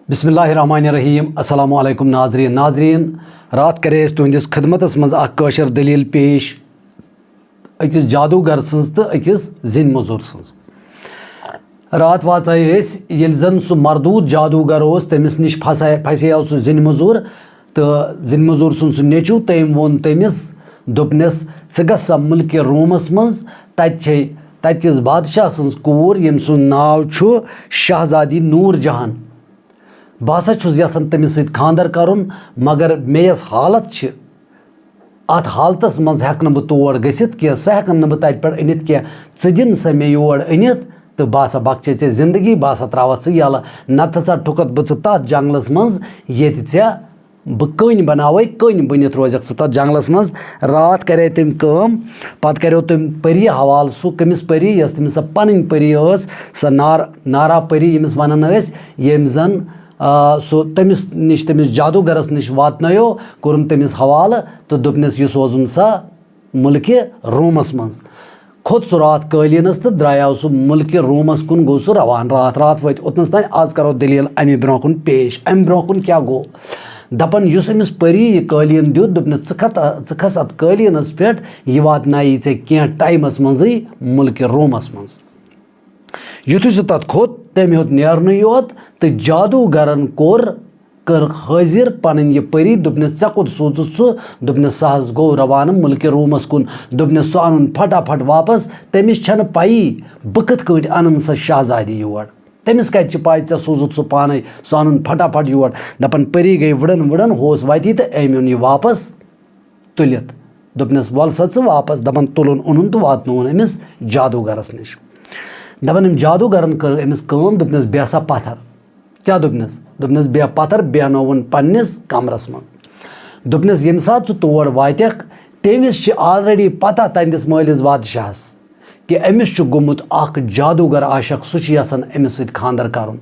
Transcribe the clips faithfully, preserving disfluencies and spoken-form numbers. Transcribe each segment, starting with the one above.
بسم اللہ الرحمن الرحیم۔ السلام علیکم ناظرین۔ ناظرین، راتھ کرے اسہِ تُہنٛدِس خدمتس منٛز اکھ کٲشِر دٔلیٖل پیش أکِس جادوگر سٕنٛز تہٕ أکِس زِنۍ مٔزوٗر سٕنٛز۔ راتھ واژے أسۍ، ییٚلہِ زن سُہ مردوٗد جادوگر اوس، تٔمِس نِش پھسے-، پھسیو سُہ زِنۍ مٔزوٗر، تہٕ زِنۍ مٔزوٗر سُنٛد سُہ نیٚچوٗ، تٔمۍ ووٚن تٔمِس، دوٚپنس، "ژٕ گژھ سا مُلکہِ رومس منٛز، تتہِ چھے، تتہِ کِس بادشاہ سٕنٛز کوٗر، ییٚمۍ سُنٛد ناو چھُ شہزادی نوٗر جہان۔ بہٕ ہسا چھُس یژھان تٔمِس سۭتۍ خانٛدر کرُن، مگر مےٚ یۄس حالت چھِ، اتھ حالتس منٛز ہٮ۪کہٕ نہٕ بہٕ تور گٔژھِتھ کینٛہہ، سۄ ہٮ۪کن نہٕ بہٕ تتہِ پٮ۪ٹھ أنِتھ کینٛہہ۔ ژٕ دِن سا مےٚ یور أنِتھ، تہٕ بہٕ ہسا بخچے ژےٚ زندگی، بہٕ ہسا تراوتھ ژٕ یَلہٕ، نتہٕ ہسا ٹھُکتھ بہٕ ژٕ تتھ جنگلس منٛز، ییٚتہِ ژےٚ بہٕ کٔنۍ بناوے، کٔنۍ بٔنِتھ روزکھ ژٕ تتھ جنگلس منٛز۔" راتھ کرے تٔمۍ کٲم، پتہٕ کریو تٔمۍ پری حوالہٕ، سُہ کٔمِس پری؟ یۄس تٔمِس سۄ پنٕنۍ پری ٲس، سۄ نار-، نارا پری، ییٚمِس ونان ٲسۍ، ییٚمۍ زن، آ، سُہ تٔمِس نِش، تٔمِس جادوگرس نِش واتنٲیو، کوٚرُن تٔمِس حوالہٕ تہٕ دوٚپنس، یہِ سوزُن سا مُلکہِ رومس منٛز۔ کھوٚت سُہ راتھ قٲلیٖنس تہٕ درٛایاو سُہ مُلکہِ رومس کُن، گوٚو سُہ روان۔ راتھ راتھ وٲتۍ اوٚتنس تام۔ از کرو دٔلیٖل امہِ برونٛہہ کُن پیش۔ امہِ برونٛہہ کُن کیٛاہ گوٚو؟ دپان، یُس أمِس پٔری یہِ قٲلیٖن دیُت، دوٚپنس، "ژٕ کھت-، ژٕ کھس اتھ قٲلیٖنس پٮ۪ٹھ، یہِ واتنایی ژےٚ کینٛہہ ٹایمس منٛزٕے مُلکہِ رومس منٛز۔" یُتھُے سُہ تَتھ کھوٚت، تٔمۍ ہیوٚت نیرنٕے یوت تہٕ جادوگرن کوٚر، کٔر حٲضِر پنٕنۍ یہِ پٔری۔ دوٚپنَس، "ژےٚ کوٚت سوٗزُتھ سُہ؟" دوٚپنَس، "سُہ حظ گوٚو روانہٕ مُلکہِ رومَس کُن۔" دوٚپنَس، "سُہ اَنُن پھٹافٹ واپس۔" تٔمِس چھَنہٕ پَیی بہٕ کِتھ کٲٹھۍ اَنَن سۄ شہزادی یور۔ تٔمِس کَتہِ چھِ پَے ژےٚ سوٗزُتھ سُہ پانَے، سُہ اَنُن پھٹافٹ یور؟" دَپان پٔری گٔے وٕڑَن وٕڑَن، ہوس وَتی تہٕ أمۍ اوٚن یہِ واپس۔ تُلِتھ۔ دوٚپنَس، "وَل سا ژٕ واپس۔" دَپان، تُلُن اوٚنُن تہٕ واتنووُن أمِس جادوگرَس نِش۔ دَپان، أمۍ جادوگرَن کٔر أمِس کٲم، دوٚپنَس، "بیٚہہ سا پَتھر۔" کیٛاہ دوٚپنَس؟ دوٚپنَس، "بیٚہہ پَتھر۔" بیٚہنووُن پنٛنِس کمرَس منٛز۔ دوٚپنَس، "ییٚمہِ ساتہٕ ژٕ تور واتَکھ، تٔمِس چھِ already پَتہ تَہَنٛدِس مٲلِس بادشاہَس کہِ أمِس چھُ گوٚمُت اَکھ جادوگر عاشق، سُہ چھُ یَژھان أمِس سۭتۍ خانٛدر کَرُن۔"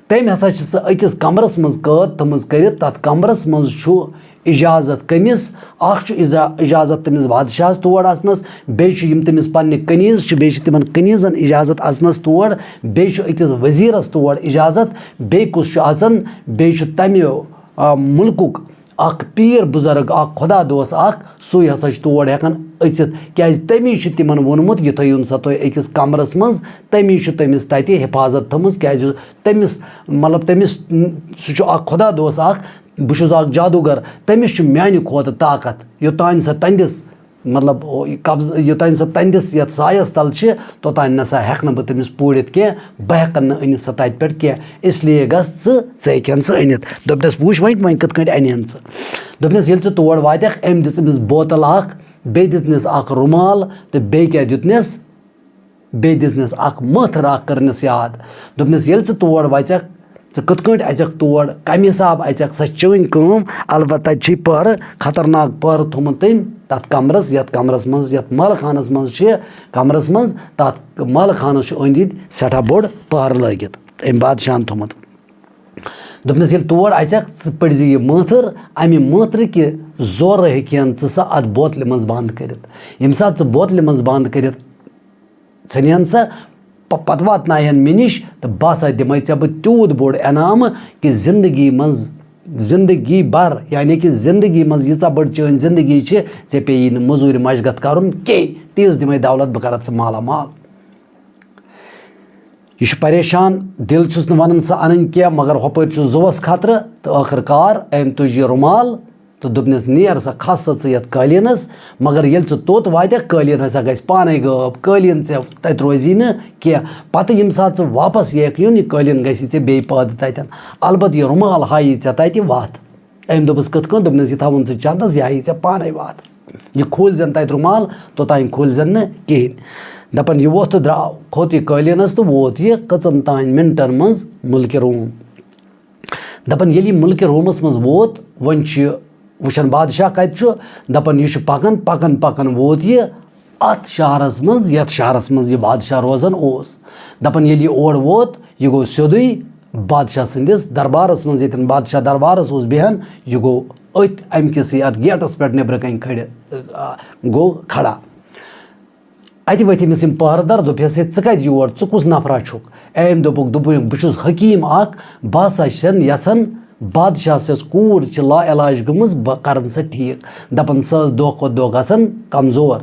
تٔمۍ ہسا چھِ سۄ أکِس کمرس منٛز قٲد تھٲومٕژ کٔرِتھ۔ تَتھ کمرس منٛز چھُ اجازت کٔمِس؟ اکھ چھُ اِزا-، اجازت تٔمِس بادشاہس تور اژنس، بیٚیہِ چھُ یِم تٔمِس پننہِ کنیز چھِ، بیٚیہِ چھِ تِمن کنیزن اجازت اژنس تور، بیٚیہِ چھُ أکِس وزیرس تور اجازت، بیٚیہِ کُس چھُ اژان؟ بیٚیہِ چھُ تمہِ، آ، مُلکُک اکھ پیٖر بُزرگ، اکھ خۄدا دوست اکھ، سُے ہسا چھُ تور ہٮ۪کان أژِتھ، کیازِ تٔمی چھُ تِمن ووٚنمُت، یہِ تھٲیِو نہٕ سا تُہۍ أکِس کمرس منٛز، تٔمی چھُ تٔمِس تتہِ حفاظت تھٲومٕژ، کیازِ تٔمِس، مطلب، تٔمِس، سُہ چھُ اکھ خۄدا دوست اکھ، بہٕ چھُس اکھ جادوگر، تٔمِس چھُ میانہِ کھۄتہٕ طاقت، یوٚتانۍ سۄ تٔہنٛدِس، مطلب، قبضہٕ، یوٚتانۍ سۄ تٔہنٛدِس یتھ سایس تل چھِ، توٚتانۍ نسا ہٮ۪کہٕ نہٕ بہٕ تٔمِس پوٗرِتھ کینٛہہ، بہٕ ہٮ۪کہٕ نہٕ أنِتھ سۄ تتہِ پٮ۪ٹھ کینٛہہ، اس لیے گژھ ژٕ، ژٕ ہیٚکہِ ہن سۄ أنِتھ۔ دوٚپنس، "وٕچھ وۄنۍ، وۄنۍ کِتھ کٲٹھۍ انہِ ہن ژٕ؟" دوٚپنس، ییٚلہِ ژٕ تور واتکھ، أمۍ دِژ أمِس بوتل اکھ، بیٚیہِ دِژنس اکھ رومال تہٕ بیٚیہِ کیٛاہ دیُتنس؟ بیٚیہِ دِژنس اکھ مٲتھٕر اکھ، کٔرنس یاد۔ دوٚپنس، "ییٚلہِ ژٕ تور وژکھ، ژٕ کِتھ کٲٹھۍ اژکھ تور، کمہِ حساب اژکھ، سۄ چھِ چٲنۍ کٲم، البتہ تتہِ چھُے پٔہرٕ، خطرناک پٔہرٕ تھوٚمُت تٔمۍ تتھ کمرس، یتھ کمرس منٛز، یتھ مٲلہٕ خانس منٛز چھِ، کمرس منٛز، تتھ مٲلہٕ خانس چھُ أنٛدۍ أنٛدۍ سٮ۪ٹھاہ بوٚڑ پٔہرٕ لٲگِتھ أمۍ بادشاہن تھوٚمُت۔" دوٚپنس، "ییٚلہِ تور اژکھ، ژٕ پٔرزِ یہِ مٲتھٕر، امہِ مٲتھرٕ کہِ زورٕ ہیٚکہِ ہن ژٕ سۄ اتھ بوتلہِ منٛز بند کٔرِتھ۔ ییٚمہِ ساتہٕ ژٕ بوتلہِ منٛز بند کٔرِتھ ژھٕنِہن سۄ، پ-، پتہٕ واتنایہن مےٚ نِش تہٕ بہٕ ہسا دِمے ژےٚ بہٕ تیوٗت بوٚڑ انعام کہِ زندگی منٛز، زندگی بھر، یعنی کہِ زندگی منٛز ییٖژاہ بٔڑ چٲنۍ زندگی چھِ، ژےٚ پیٚیی نہٕ مٔزوٗرۍ مشگت کرُن کینٛہہ، تیٖژ دِمے دولت، بہٕ کرتھ ژٕ مالا مال۔" یہِ چھُ پریشان، دِل چھُس نہٕ ونان سۄ انٕنۍ کینٛہہ، مگر ہۄپٲرۍ چھُ زُوَس خطرٕ تہٕ ٲخٕر کار أمۍ تُج یہِ رُمال تہٕ دوٚپنَس، "نیر سا، کھس سا ژٕ یَتھ قٲلیٖنَس، مگر ییٚلہِ ژٕ توٚت واتکھ، قٲلیٖن ہسا گژھِ پانَے غٲب، قٲلیٖن ژےٚ تَتہِ روزی نہٕ کینٛہہ۔ پتہٕ ییٚمہِ ساتہٕ ژٕ واپس یِیَکھ یُن، یہِ قٲلیٖن گژھی ژےٚ بیٚیہِ پٲدٕ تَتٮ۪ن۔ البتہٕ یہِ رُمال ہایی ژےٚ تَتہِ وَتھ۔" أمۍ دوٚپُس، "کِتھ کٔنۍ؟" دوٚپنَس، "یہِ تھاوُن ژٕ چندس، یہِ ہایی ژےٚ پانَے وَتھ۔ یہِ کھوٗلۍ زٮ۪ن تَتہِ رُمال، توٚتام کھوٗلۍ زٮ۪ن نہٕ کِہیٖنۍ۔" دَپان، یہِ ووٚتھ تہٕ درٛاو، کھوٚت یہِ قٲلیٖنَس تہٕ ووت یہِ کٔژَن تام مِنٹَن منٛز مُلکہِ روٗم۔ دَپان، ییٚلہِ یہِ مُلکہِ روٗمَس منٛز ووت، وۄنۍ چھُ یہِ وٕچھان بادشاہ کَتہِ چھُ۔ دَپان، یہِ چھُ پَکان، پَکان، پَکان ووت یہِ اَتھ شہرَس منٛز، یَتھ شہرَس منٛز یہِ بادشاہ روزان اوس۔ دَپان، ییٚلہِ یہِ اور ووت، یہِ گوٚو سیوٚدُے بادشاہ سٕنٛدِس دربارس منٛز، ییٚتٮ۪ن بادشاہ دربارس اوس بیہان، یہِ گوٚو أتھۍ امہِ کِسٕے اتھ گیٹس پٮ۪ٹھ نیبرٕ کنہِ کھڑِ-، آ، گوٚو کھڑا۔ اَتہِ ؤتھۍ أمِس یِم پہرٕ دار، دوٚپہَس، "ہے، ژٕ کَتہِ یور؟ ژٕ کُس نفرا چھُکھ؟" أمۍ دوٚپُکھ، دوٚپُن، "بہٕ چھُس حکیٖم اَکھ، بہٕ ہسا چھَس یَژھان، بادشاہ سٕنٛز کوٗر چھِ لا علاج گٔمٕژ، بہٕ کَرَن سۄ ٹھیٖک۔" دَپان، سۄ ٲس دۄہ کھۄتہٕ دۄہ گژھان کمزور۔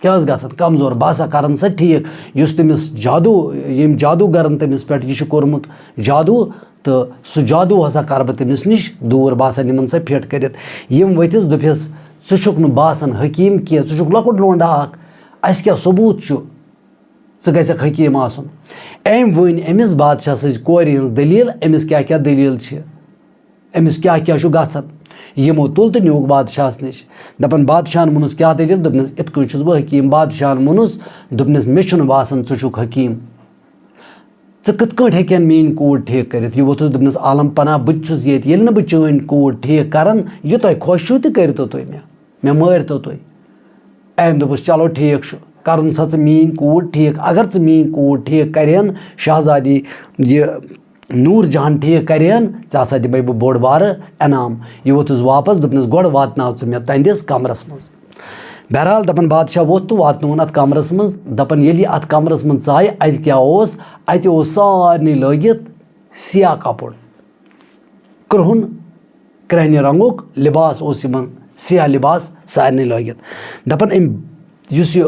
کیٛاہ ٲس گژھان؟ کمزور۔ بہٕ ہسا کَرَن سۄ ٹھیٖک۔ یُس تٔمِس جادوٗ، ییٚمۍ جادوٗگرَن تٔمِس پٮ۪ٹھ یہِ چھُ کوٚرمُت جادوٗ، تہٕ سُہ جادوٗ ہسا کَرٕ بہٕ تٔمِس نِش دوٗر، بہٕ ہسا نِمَن سۄ فِٹ کٔرِتھ۔ یِم ؤتھِس، دوٚپہَس، "ژٕ چھُکھ نہٕ باسان حکیٖم کینٛہہ، ژٕ چھُکھ لۄکُٹ لونڈا اَکھ، اَسہِ کیٛاہ ثبوٗت چھُ ژٕ گژھکھ حکیٖم آسُن؟" أمۍ ؤنۍ أمِس بادشاہ سٕنٛزِ کورِ ہٕنٛز دٔلیٖل، أمِس کیٛاہ کیٛاہ دٔلیٖل چھِ، أمِس کیٛاہ کیٛاہ چھُ گژھان۔ یِمو تُل تہٕ نیوٗکھ بادشاہَس نِش۔ دَپان، بادشاہَن ووٚنُس، "کیٛاہ دٔلیٖل؟" دوٚپنَس، "یِتھ کٔنۍ چھُس بہٕ حکیٖم۔" بادشاہَن ووٚنُس، دوٚپنَس، "مےٚ چھُنہٕ باسان ژٕ چھُکھ حکیٖم۔ ژٕ کِتھ کٔنۍ ہیٚکہِ ہَن میٛٲنۍ کوٗر ٹھیٖک کٔرِتھ؟" یہِ ووٚتھُس، دوٚپنَس، "عالم پناہ، بہٕ تہِ چھُس ییٚتہِ، ییٚلہِ نہٕ بہٕ چٲنۍ کوٗر ٹھیٖک کَرَن، یہِ تۄہہِ خۄش چھُو تہِ کٔرۍتو تُہۍ مےٚ، مےٚ مٲرۍتو تُہۍ۔" أمۍ دوٚپُس، "چلو ٹھیٖک چھُ، کَرُن سا ژٕ میٛٲنۍ کوٗر ٹھیٖک، اگر ژٕ میٛٲنۍ کوٗر ٹھیٖک کَرِہَن، شہزادی یہِ نوٗر جہان ٹھیٖک کَرِہَن، ژےٚ ہسا دِمَے بہٕ بوٚڑ بارٕ انعام۔" یہِ ووٚتھُس واپَس، دوٚپنَس، "گۄڈٕ واتناو ژٕ مےٚ تَہَنٛدِس کمرَس منٛز۔" بہرحال، دَپان، بادشاہ ووٚتھ تہٕ واتنووُن اَتھ کمرَس منٛز۔ دَپان، ییٚلہِ یہِ اَتھ کمرَس منٛز ژاے، اَتہِ کیٛاہ اوس؟ اَتہِ اوس سارنٕے لٲگِتھ سِیاہ کپُر، کرٛہُن، کرٛہنہِ رنٛگُک لباس اوس یِمَن، سِیاہ لباس سارنٕے لٲگِتھ۔ دَپان، أمۍ، یُس یہِ،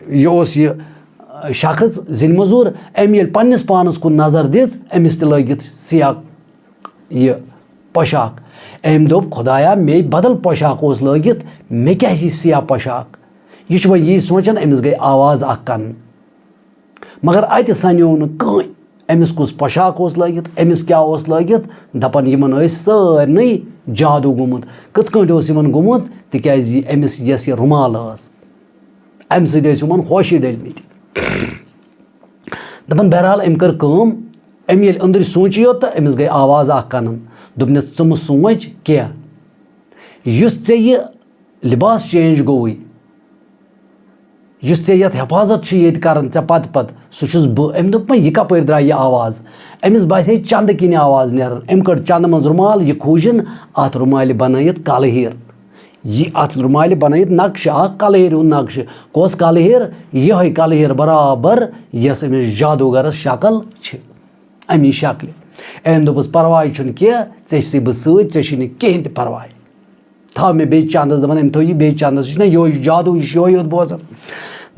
یہِ اوس یہِ شخص، زِنۍ مٔزوٗر، أمۍ ییٚلہِ پنٛنِس پانَس کُن نظر دِژ، أمِس تہِ لٲگِتھ سِیاہ یہِ پۄشاک۔ أمۍ دوٚپ، "خۄدایا، مے بدل پۄشاک اوس لٲگِتھ، مےٚ کیٛازِ یہِ سِیاہ پۄشاک؟" یہِ چھُ وۄنۍ یی سونٛچان، أمِس گٔے آواز اَکھ کَنہٕ۔ مگر اَتہِ سَنیو نہٕ کٕہٕنۍ، أمِس کُس پۄشاک اوس لٲگِتھ، أمِس کیٛاہ اوس لٲگِتھ۔ دَپان، یِمَن ٲسۍ سارنٕے جادوٗ گوٚمُت۔ کِتھ کٲٹھۍ اوس یِمَن گوٚمُت؟ تِکیٛازِ یہِ أمِس یۄس یہِ رُمال ٲس، اَمہِ سۭتۍ ٲسۍ یِمَن ہوشی ڈٔلمٕتۍ۔ دَپان، بہرحال، أمۍ کٔر کٲم، أمۍ ییٚلہِ أنٛدٕرۍ سونٛچے یوت تہٕ أمِس گٔے آواز اَکھ کَنَن۔ دوٚپنَس، "ژٕ مہٕ سونٛچ کینٛہہ، یُس ژےٚ یہِ لباس change گوٚوُے، یُس ژےٚ یَتھ حفاظت چھُ ییٚتہِ کَران ژےٚ پَتہٕ پَتہٕ، سُہ چھُس بہٕ۔" أمۍ دوٚپ، "وۄنۍ یہِ کَپٲرۍ درٛاے یہِ آواز؟" أمِس باسے چَندٕ کِنۍ آواز نیران۔ أمۍ کٔڑ چَندٕ منٛز رُمال، یہِ کھوٗجِن، اَتھ رُمالہِ بَنٲیِتھ کَلہٕ ہیٖر۔ یہِ اَتھ رُمالہِ بَنٲیِتھ نقشہٕ اَکھ، کَلہٕ ہیٖرِ ہُنٛد نقشہٕ۔ کۄس کَلہٕ ہیٖر؟ یِہوٚے کَلہٕ ہیٖر برابر، یۄس أمِس جادوٗگَرَس شکل چھِ، اَمی شکلہِ۔ أمۍ دوٚپُس، "پَرواے چھُنہٕ کینٛہہ، ژےٚ چھُسٕے بہٕ سۭتۍ، ژےٚ چھُے نہٕ کِہیٖنۍ تہِ پَرواے۔ تھاو مےٚ بیٚیہِ چَندَس۔" دَپان، أمۍ تھٲو یہِ بیٚیہِ چَندَس، یہِ چھُنہ یِہوٚے جادوٗ، یہِ چھُ یِہوٚے یوت بوزان۔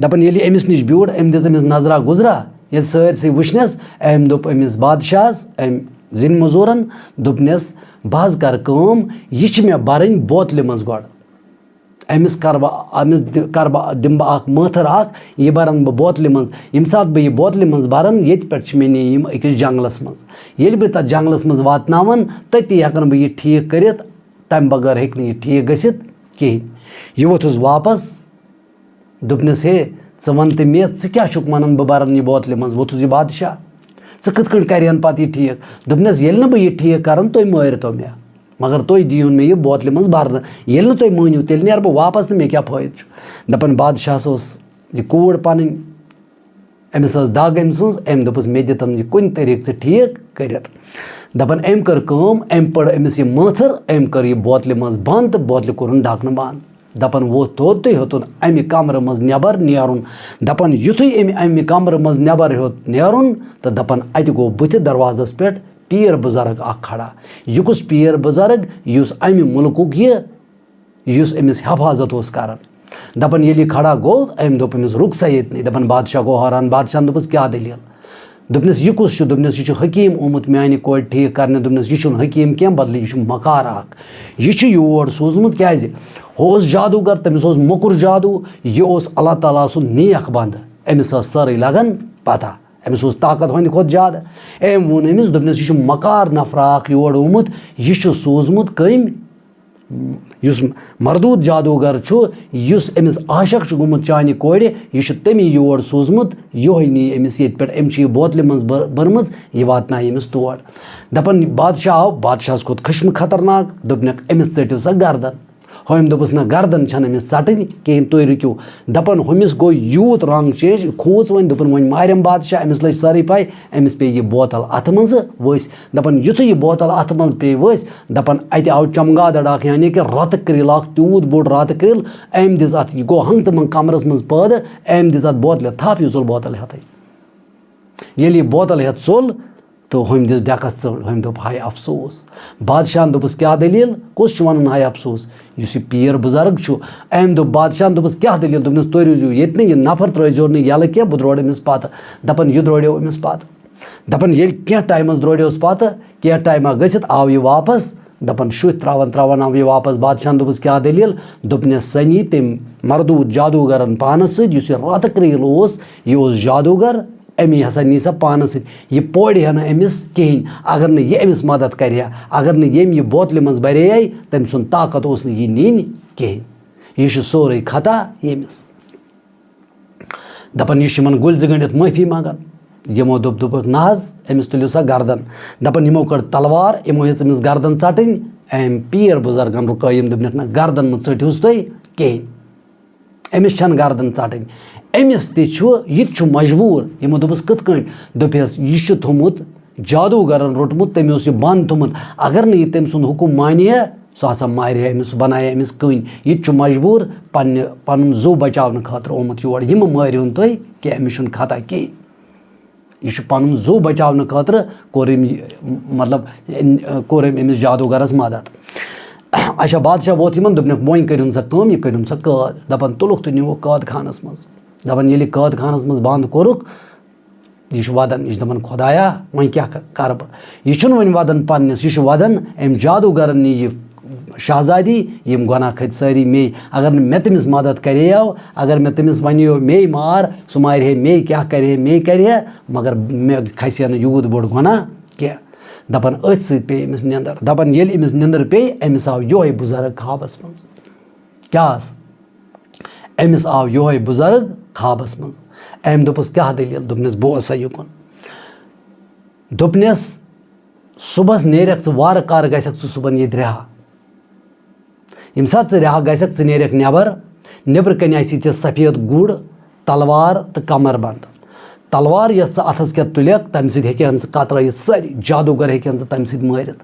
دَپان، ییٚلہِ یہِ أمِس نِش بیوٗٹھ، أمۍ دِژ أمِس نظرا گُزرا، ییٚلہِ سٲرسٕے وٕچھنَس، أمۍ دوٚپ أمِس بادشاہَس، أمۍ زِنۍ مٔزوٗرَن، دوٚپنَس، "بہٕ حظ کَرٕ کٲم، یہِ چھِ مےٚ بَرٕنۍ بوتلہِ منٛز گۄڈٕ۔ أمِس کَرٕ بہٕ، أمِس دِ-، کَرٕ بہٕ، دِمہٕ بہٕ اَکھ مٲتھٕر اَکھ، یہِ بَرَن بہٕ بوتلہِ منٛز۔ ییٚمہِ ساتہٕ بہٕ یہِ بوتلہِ منٛز بَرَن، ییٚتہِ پٮ۪ٹھ چھِ مےٚ نِنۍ یِم أکِس جنٛگلَس منٛز۔ ییٚلہِ بہٕ تَتھ جنٛگلَس منٛز واتناوَن، تٔتی ہٮ۪کَن بہٕ یہِ ٹھیٖک کٔرِتھ، تَمہِ بغٲر ہیٚکہِ نہٕ یہِ ٹھیٖک گٔژھِتھ کِہیٖنۍ۔" یہِ ووٚتھُس واپَس، دوٚپنَس، "ہے، ژٕ وَن تہٕ مےٚ، ژٕ کیٛاہ چھُکھ وَنان بہٕ بَرَن یہِ بوتلہِ منٛز؟" ووٚتھُس یہِ بادشاہ، "ژٕ کِتھ کٔنۍ کَرِہَن پَتہٕ یہِ ٹھیٖک؟" دوٚپنَس، "ییٚلہِ نہٕ بہٕ یہِ ٹھیٖک کَرَن، تُہۍ مٲرۍتو مےٚ، مگر تُہۍ دِیِو مےٚ یہِ بوتلہِ منٛز بَرنہٕ۔ ییٚلہِ نہٕ تُہۍ مٲنِو، تیٚلہِ نیرٕ بہٕ واپَس تہٕ مےٚ کیٛاہ فٲیدٕ چھُ؟" دَپان بادشاہَس اوس یہِ کوٗر پَنٕنۍ، أمِس ٲس دَگ أمۍ سٕنٛز، أمۍ دوٚپُس، "مےٚ دِتَن یہِ کُنہِ طریٖقہٕ ژٕ ٹھیٖک کٔرِتھ۔" دَپان أمۍ کٔر کٲم، أمۍ پٔر أمِس یہِ مٲتھٕر، أمۍ کٔر یہِ بوتلہِ منٛز بنٛد تہٕ بوتلہِ کوٚرُن ڈھکنہٕ بنٛد۔ دَپان ووٚتھ توٚد تہٕ ہیوٚتُن اَمہِ کمرٕ منٛز نٮ۪بر نیرُن۔ دَپان یُتھُے أمۍ اَمہِ کمرٕ منٛز نٮ۪بر ہیوٚت نیرُن، تہٕ دَپان اَتہِ گوٚو بٕتھِ دروازس پٮ۪ٹھ پیٖر بُزرگ اکھ کھڑا۔ یہِ کُس پیٖر بُزرگ؟ یُس اَمہِ مُلکُک یہِ، یُس أمِس حفاظت اوس کران۔ دَپان ییٚلہِ یہِ کھڑا گوٚو، أمۍ دوٚپ أمِس، "رُک سا ییٚتنٕے۔" دَپان بادشاہ گوٚو حٲران۔ بادشاہن دوٚپُس، "کیٛاہ دٔلیٖل؟" دوٚپنَس، "یہِ کُس چھُ؟" دوٚپنَس، "یہِ چھُ حکیٖم آمُت میٛانہِ کورِ ٹھیٖک کرنہِ۔" دوٚپنَس، "یہِ چھُنہٕ حکیٖم کینٛہہ، بدلہٕ یہِ چھُ مکار اکھ۔ یہِ چھُ یور سوٗزمُت کیٛازِ؟ ہُہ اوس جادوٗگر، تٔمِس اوس موٚکُر جادوٗ، یہِ اوس اللہ تعالیٰ سُنٛد نیک بندٕ، أمِس ٲس سٲرٕے لگان پتہ، أمِس اوس طاقت ہُنٛدِ کھۄتہٕ زیادٕ۔" أمۍ ووٚن أمِس، دوٚپنَس، "یہِ چھُ مکار نفرا اکھ یور آمُت، یہِ چھُ سوٗزمُت کٔمۍ؟" یُس مردوٗد جادوٗگر چھُ، یُس أمِس عاشق چھُ گوٚمُت چانہِ کورِ، یہِ چھُ تٔمی یور سوٗزمُت، یِہوٚے نِیہِ أمِس ییٚتہِ پٮ۪ٹھ، أمۍ چھِ یہِ بوتلہِ منٛز بٔر-، بٔرمٕژ، یہِ واتنایہِ أمِس تور۔ دَپان بادشاہ آو، بادشاہَس کھوٚت خشمہٕ خطرناک، دوٚپنَکھ، "أمِس ژٔٹِو سا گردن۔" ہُمۍ دوٚپُس، "نہ، گردن چھَنہٕ أمِس ژَٹٕنۍ کِہیٖنۍ، تُہۍ رُکِو۔" دَپان ہُمِس گوٚو یوٗت رنٛگ چینج، کھوٗژ وۄنۍ، دوٚپُن، "وۄنۍ مارٮ۪م بادشاہ، أمِس لٔج سٲرٕے پَے، أمِس پیٚیہِ یہِ بوتل اَتھٕ منٛزٕ ؤسۍ۔" دَپان یُتھُے یہِ بوتل اَتھٕ منٛز پیٚیہِ ؤسۍ، دَپان اَتہِ آو چمگادڑ اَکھ، یعنی کہِ رَتہٕ کرِل اَکھ، تیوٗت بوٚڑ رَتہٕ کرِل، أمۍ دِژ اَتھ، یہِ گوٚو ہنٛگتہٕ منٛگہٕ کمرَس منٛز پٲدٕ، أمۍ دِژ اَتھ بوتلہِ تھپھ، یہِ ژوٚل بوتل ہٮ۪تھٕے۔ ییٚلہِ یہِ بوتل ہٮ۪تھ ژوٚل، تہٕ ہُمۍ دِژ ڈٮ۪کَس ژٔٹ، ہُمۍ دوٚپ، "ہاے افسوس۔" بادشاہَن دوٚپُس، "کیٛاہ دٔلیٖل؟ کُس چھُ وَنان ہاے افسوس؟" یُس یہِ پیٖر بُزرگ چھُ، أمۍ دوٚپ بادشاہَن، دوٚپُس، "کیٛاہ دٔلیٖل؟" دوٚپنَس، "تُہۍ روٗزِو ییٚتہِ نٕے، یہِ نفر ترٛٲوزیو نہٕ یَلہٕ کینٛہہ، بہٕ درٛورٕ أمِس پَتہٕ۔" دَپان یہِ درٛوریو أمِس پَتہٕ۔ دَپان ییٚلہِ کینٛہہ ٹایمَس درٛوریوس پَتہٕ، کینٛہہ ٹایمہ گٔژھِتھ آو یہِ واپَس۔ دَپان شُتھ ترٛاوان ترٛاوان آو یہِ واپَس۔ بادشاہَن دوٚپُس، "کیٛاہ دٔلیٖل؟" دوٚپنَس، "سَنی تٔمۍ مردوٗد جادوٗگرَن پانَس سۭتۍ، یُس یہِ راتہٕ کرٛیٖل اوس، یہِ اوس جادوٗگر، أمی ہسا نی سۄ پانَس سۭتۍ۔ یہِ پورِ ہا نہٕ أمِس کِہیٖنۍ، اگر نہٕ یہِ أمِس مدد کرِ ہا، اگر نہٕ ییٚمۍ یہِ بوتلہِ منٛز بَرے ہے، تٔمۍ سُنٛد طاقت اوس نہٕ یہِ نِنۍ کِہیٖنۍ۔ یہِ چھُ سورُے خطا ییٚمِس۔" دَپان، یہِ چھُ یِمَن گُلۍ زٕ گٔنٛڈِتھ معٲفی منٛگان۔ یِمو دوٚپ، دوٚپُکھ، "نہ حظ، أمِس تُلِو سا گردن۔" دَپان، یِمو کٔڑ تلوار، یِمو ہیٚژ أمِس گردن ژَٹٕنۍ۔ أمۍ پیٖر بُزرگن رُکٲیِم، دوٚپنَکھ، "نہ، گردن مہٕ ژٔٹۍہوٗس تُہۍ کِہیٖنۍ۔" أمِس چھَنہٕ گردن ژَٹٕنۍ۔ أمِس تہِ چھُ، یہِ تہِ چھُ مجبوٗر۔ یِمو دوٚپُس، "کِتھ کٔنۍ؟" دوٚپہَس، "یہِ چھُ تھوٚمُت جادوٗگرن روٚٹمُت، تٔمۍ اوس یہِ بنٛد تھوٚمُت۔ اگر نہٕ یہِ تٔمۍ سُنٛد حُکُم مانہِ ہے، سُہ ہسا مارِ ہے أمِس، سُہ بنایہِ ہے أمِس کٔنۍ۔ یہِ تہِ چھُ مجبوٗر پننہِ، پنُن زُو بچاونہٕ خٲطرٕ آمُت یور۔ یہِ مہٕ مٲرِہُن تُہۍ کینٛہہ، أمِس چھُنہٕ خطا کِہیٖنۍ۔" یہِ چھُ پنُن زُو بچاونہٕ خٲطرٕ کوٚر أمۍ یہِ، مطلب، کوٚر أمۍ أمِس جادوٗگرس مدد۔ اچھا، بادشاہ ووت یِمن، دوٚپنَکھ، "وۄنۍ کٔرِن سا کٲم، یہِ کٔرِن سا قٲد۔" دَپان تُلُکھ تہٕ نیوٗکھ قٲد خانس منٛز۔ دَپان ییٚلہِ یہِ قٲد خانس منٛز بنٛد کوٚرُکھ، یہِ چھُ وَدان، یہِ چھُ دَپان، "خۄدایا، وۄنۍ کیٛاہ کَ-، کَرٕ بہٕ؟" یہِ چھُنہٕ وۄنۍ وَدان پنٛنِس، یہِ چھُ وَدان أمۍ جادوٗگَرَن نِیہِ یہِ شہزادی، یِم گۄناہ کھٔتۍ سٲری مے۔ اگر نہٕ مےٚ تٔمِس مدد کَرے ہو، اگر مےٚ تٔمِس وَنیو مے مار، سُہ مارِ ہے مے، کیٛاہ کَرِ ہے مے، کَرِ ہے، مگر مےٚ کھسہِ ہے نہٕ یوٗت بوٚڑ گۄناہ کینٛہہ۔ دَپان أتھۍ سۭتۍ پیٚیہِ أمِس نِندٕر۔ دَپان ییٚلہِ أمِس نِندٕر پیٚیہِ، أمِس آو یِہوٚے بُزرگ خوابَس منٛز۔ کیٛاہ آس؟ أمِس آو یِہوٚے بُزرگ خوابَس منٛز۔ أمۍ دوٚپُس، "کیٛاہ دٔلیٖل؟" دوٚپنَس، "بوز سا یُکُن۔" دوٚپنَس، "صُبحَس نیرَکھ ژٕ وارٕ کارٕ، گژھَکھ ژٕ صُبحَن ییٚتہِ رِہا۔ ییٚمہِ ساتہٕ ژٕ رِہا گژھَکھ، ژٕ نیرَکھ نٮ۪بَر، نیٚبرٕ کَنہِ آسی ژےٚ سفید گُر، تلوار تہٕ کمر بند۔ تلوار یۄس ژٕ اَتھَس کٮ۪تھ تُلَکھ، تَمہِ سۭتۍ ہیٚکہِ ہن ژٕ کترٲیِتھ سٲری، جادوٗگر ہیٚکہِ ہن ژٕ تَمہِ سۭتۍ مٲرِتھ۔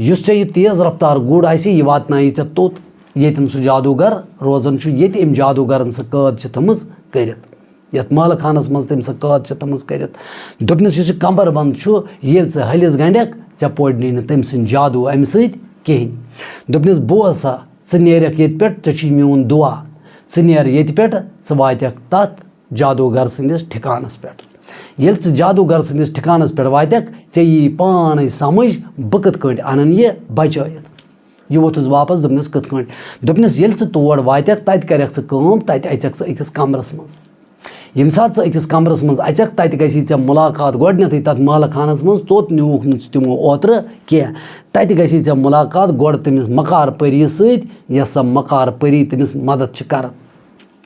یُس ژےٚ یہِ تیز رفتار گُر آسہِ، یہِ واتنایہِ ژےٚ توٚت، ییٚتٮ۪ن سُہ جادوٗگر روزان چھُ، ییٚتہِ أمۍ جادوٗگرن سُہ قٲد چھِ تھٲمٕژ کٔرِتھ، یَتھ محلہٕ خانس منٛز تٔمۍ سۄ قٲد چھِ تھٲمٕژ کٔرِتھ۔" دوٚپنَس، "یُس یہِ کمر بند چھُ، ییٚلہِ ژٕ ۂلِس گنٛڈکھ، ژےٚ پورِ نہٕ تٔمۍ سٕنٛدۍ جادوٗ اَمہِ سۭتۍ کِہیٖنۍ۔" دوٚپنَس، "بوز سا، ژٕ نیرَکھ ییٚتہِ پٮ۪ٹھ، ژےٚ چھُے میون دُعا۔ ژٕ نیر ییٚتہِ پٮ۪ٹھ، ژٕ واتَکھ تَتھ جادوٗگر سٕنٛدِس ٹھِکانَس پٮ۪ٹھ۔ ییٚلہِ ژٕ جادوٗگَر سٕنٛدِس ٹھِکانَس پٮ۪ٹھ واتَکھ، ژےٚ یی پانَے سَمٕجھ بہٕ کِتھ کٲٹھۍ اَنَن یہِ بچٲیِتھ۔" یہِ ووٚتھُس واپَس، دوٚپنَس، "کِتھ کٲٹھۍ؟" دوٚپنَس، "ییٚلہِ ژٕ تور واتَکھ، تَتہِ کَرَکھ ژٕ کٲم، تَتہِ اَژَکھ ژٕ أکِس کَمرَس منٛز۔ ییٚمہِ ساتہٕ ژٕ أکِس کَمرَس منٛز اَژَکھ، تَتہِ گژھی ژےٚ مُلاقات گۄڈٕنٮ۪تھٕے تَتھ محلہٕ خانَس منٛز، توٚت نیوٗکھ نہٕ ژٕ تِمو اوترٕ کینٛہہ۔ تَتہِ گژھی ژےٚ مُلاقات گۄڈٕ تٔمِس مکار پٔری سۭتۍ، یۄس سۄ مکار پٔری تٔمِس مدد چھِ کران۔"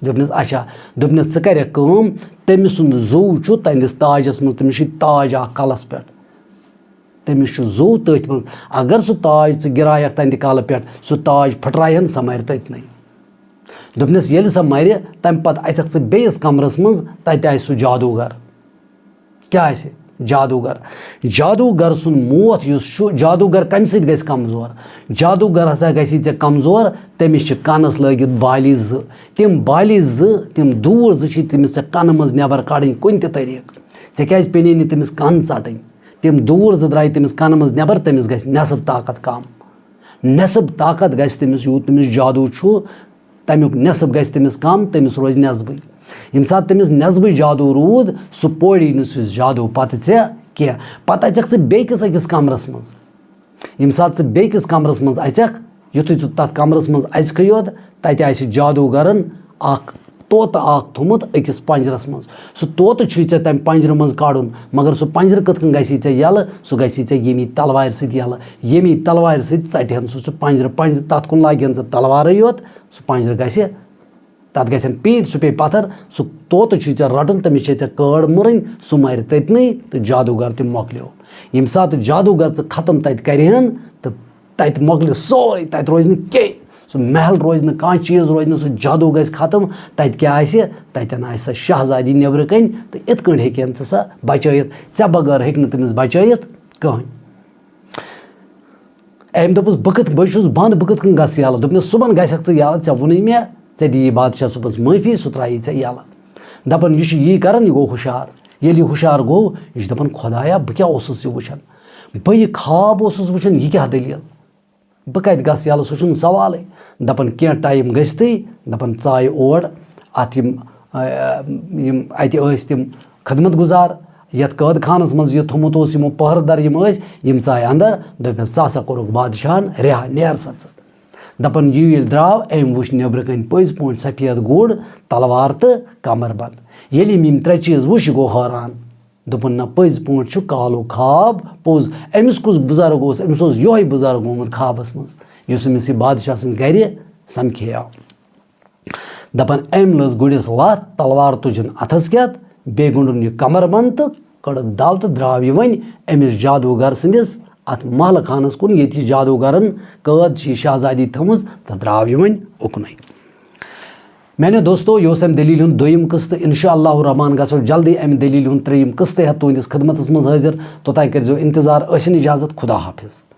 دوٚپنَس، "اچھا۔" دوٚپنَس، "ژٕ کَرٮ۪کھ کٲم، تٔمۍ سُنٛد زُو چھُ تَہنٛدِس تاجَس منٛز، تٔمِس چھُ تاج اَکھ کَلَس پٮ۪ٹھ۔ تٔمِس چھُ زُو تٔتھۍ منٛز۔ اگر سُہ تاج ژٕ گِرایَکھ تَہنٛدِ کَلہٕ پٮ۪ٹھ، سُہ تاج پھٕٹرایہِ ہن، سۄ مَرِ تٔتنٕے۔ دوٚپنَس، ییٚلہِ سۄ مَرِ، تَمہِ پَتہٕ اَژَکھ ژٕ بیٚیِس کَمرَس منٛز، تَتہِ آسہِ سُہ جادوٗگر۔" کیٛاہ آسہِ؟ جادوٗگر۔ جادوٗگر سُنٛد موتھ یُس چھُ، جادوٗگر کَمہِ سۭتۍ گژھِ کمزور؟ جادوٗگر ہسا گژھی ژےٚ کمزور، تٔمِس چھِ کَنَس لٲگِتھ بالی زٕ۔ تِم بالی زٕ، تِم دوٗر زٕ چھِ تٔمِس ژےٚ کَنہٕ منٛز نٮ۪بر کَڑٕنۍ کُنہِ تہِ طریٖقہٕ۔ ژےٚ کیٛازِ پیٚنے نہٕ تٔمِس کَن ژَٹٕنۍ؟ تِم دوٗر زٕ درٛایہِ تٔمِس کَنہٕ منٛز نٮ۪بر، تٔمِس گژھِ نٮ۪صٕب طاقت کَم۔ نٮ۪صٕب طاقت گژھِ تٔمِس، یوٗت تٔمِس جادوٗ چھُ، تَمیُک نٮ۪صٕب گژھِ تٔمِس کَم، تٔمِس روزِ نٮ۪صبٕے۔ ییٚمہِ ساتہٕ تٔمِس نٮ۪صبٕے جادوٗ روٗد، سُہ پورِ نہٕ سُہ جادوٗ پَتہٕ ژےٚ کینٛہہ۔ پَتہٕ اَژَکھ ژٕ بیٚیہِ کِس أکِس کَمرَس منٛز۔ ییٚمہِ ساتہٕ ژٕ بیٚیہِ کِس کَمرَس منٛز اَژَکھ، یُتھُے ژٕ تَتھ کَمرَس منٛز اَژکھٕے یوت، تَتہِ آسہِ جادوٗگَرَن اَکھ طوطہٕ اَکھ تھوٚمُت أکِس پَنجرَس منٛز۔ سُہ طوطہٕ چھُے ژےٚ تَمہِ پَنجرٕ منٛز کَڑُن، مگر سُہ پَنجرٕ کِتھ کٔنۍ گژھی ژےٚ یَلہٕ؟ سُہ گژھی ژےٚ ییٚمی تَلوارِ سۭتۍ یَلہٕ۔ ییٚمی تَلوارِ سۭتۍ ژَٹہِ ہَن سُہ، سُہ پَنجرٕ، پَنجرٕ، تَتھ کُن لاگہِ ہَن ژٕ تَلوارٕے یوت، سُہ پَنجرٕ گژھِ، تَتھ گژھن پیٖنتۍ، سُہ پیٚیہِ پَتھر، سُہ طوطہٕ چھُے ژےٚ رَٹُن، تٔمِس چھے ژےٚ کٲڑ مُرٕنۍ، سُہ مَرِ تٔتنٕے تہٕ جادوٗگر تہِ مۄکلیو۔ ییٚمہِ ساتہٕ جادوٗگر ژٕ ختم تَتہِ کَرِہَن تہٕ تَتہِ مۄکلہِ سورُے، تَتہِ روزِ نہٕ کینٛہہ۔ سُہ محل روزِ نہٕ، کانٛہہ چیٖز روزِ نہٕ، سُہ جادوٗ گژھِ ختم۔ تَتہِ کیٛاہ آسہِ؟ تَتٮ۪ن آسہِ سۄ شاہزادی نیٚبرٕ کَنۍ، تہٕ یِتھ کٔنۍ ہیٚکہِ ہن ژٕ سۄ بچٲیِتھ۔ ژےٚ بغٲر ہیٚکہِ نہٕ تٔمِس بچٲیِتھ کٕہٕنۍ۔ أمۍ دوٚپُس، "بہٕ کِتھ، بہٕ چھُس بنٛد، بہٕ کِتھ کٔنۍ گژھٕ یَلہٕ؟" دوٚپنَس، "صُبحن گژھکھ ژٕ یَلہٕ، ژےٚ ووٚنُے مےٚ، ژےٚ دِیی بادشاہ صُبحَس معٲفی، سُہ ترٛایی ژےٚ یَلہٕ۔" دَپان، یہِ چھُ یی کران، یہِ گوٚو ہُشار۔ ییٚلہِ یہِ ہُشار گوٚو، یہِ چھُ دَپان، "خۄدایا، بہٕ کیٛاہ اوسُس یہِ وٕچھان؟ بہٕ یہِ خواب اوسُس وٕچھان، یہِ کیٛاہ دٔلیٖل؟ بہٕ کَتہِ گژھٕ یَلہٕ، سُہ چھُنہٕ سوالٕے۔" دَپان، کینٛہہ ٹایم گٔژھتٕے، دَپان، ژایہِ اور اَتھ یِم، آ، یِم اَتہِ ٲسۍ تِم خدمت گُزار، یَتھ قٲد خانَس منٛز یہِ تھوٚمُت اوس، یِمو پٔہرٕ دَر یِم ٲسۍ، یِم ژایہِ اَندَر، دوٚپمَس، "ژٕ ہسا کوٚرُکھ بادشاہَن رِہا، نیر سا ژٕ۔" دَپان، یہِ ییٚلہِ درٛاو، أمۍ وٕچھ نیٚبرٕ کَنۍ پٔزۍ پٲٹھۍ سفید گُر، تلوار تہٕ کمر بند۔ ییٚلہِ أمۍ یِم ترٛےٚ چیٖز وٕچھ، یہِ گوٚو حٲران۔ دوٚپُن، "نہ، پٔزۍ پٲٹھۍ چھُ کالُک خواب پوٚز۔ أمِس کُس بُزرگ اوس؟ أمِس اوس یِہوٚے بُزرگ گوٚمُت خوابَس منٛز، یُس أمِس یہِ بادشاہ سٕنٛدِ گَرِ سَمکھے آو۔" دَپان، أمۍ لٔج گُرِس لَتھ، تلوار تُجِن اَتھَس کٮ۪تھ، بیٚیہِ گوٚنٛڈُن یہِ کمر بند تہٕ کٔڑٕکھ دَو تہٕ درٛاو یہِ وۄنۍ أمِس جادوٗگر سٕنٛدِس اَتھ محلہٕ خانَس کُن، ییٚتہِ یہِ جادوٗگرَن قٲد چھِ یہِ شاہزادی تھٲومٕژ، تہٕ درٛاو یہِ وۄنۍ اُکنُے۔ میانیو دوستو، یہِ اوس اَمہِ دٔلیٖلہِ ہُنٛد دوٚیِم قٕسطہٕ۔ انشاء اللہ الرحمن گژھو جلدی اَمہِ دٔلیٖلہِ ہُنٛد ترٛیٚیِم قٕسطہٕ ہٮ۪تھ تُہٕنٛدِس خدمتس منٛز حٲضِر۔ توٚتام کٔرۍزیو انتظار۔ ٲسِن اجازت۔ خدا حافظ۔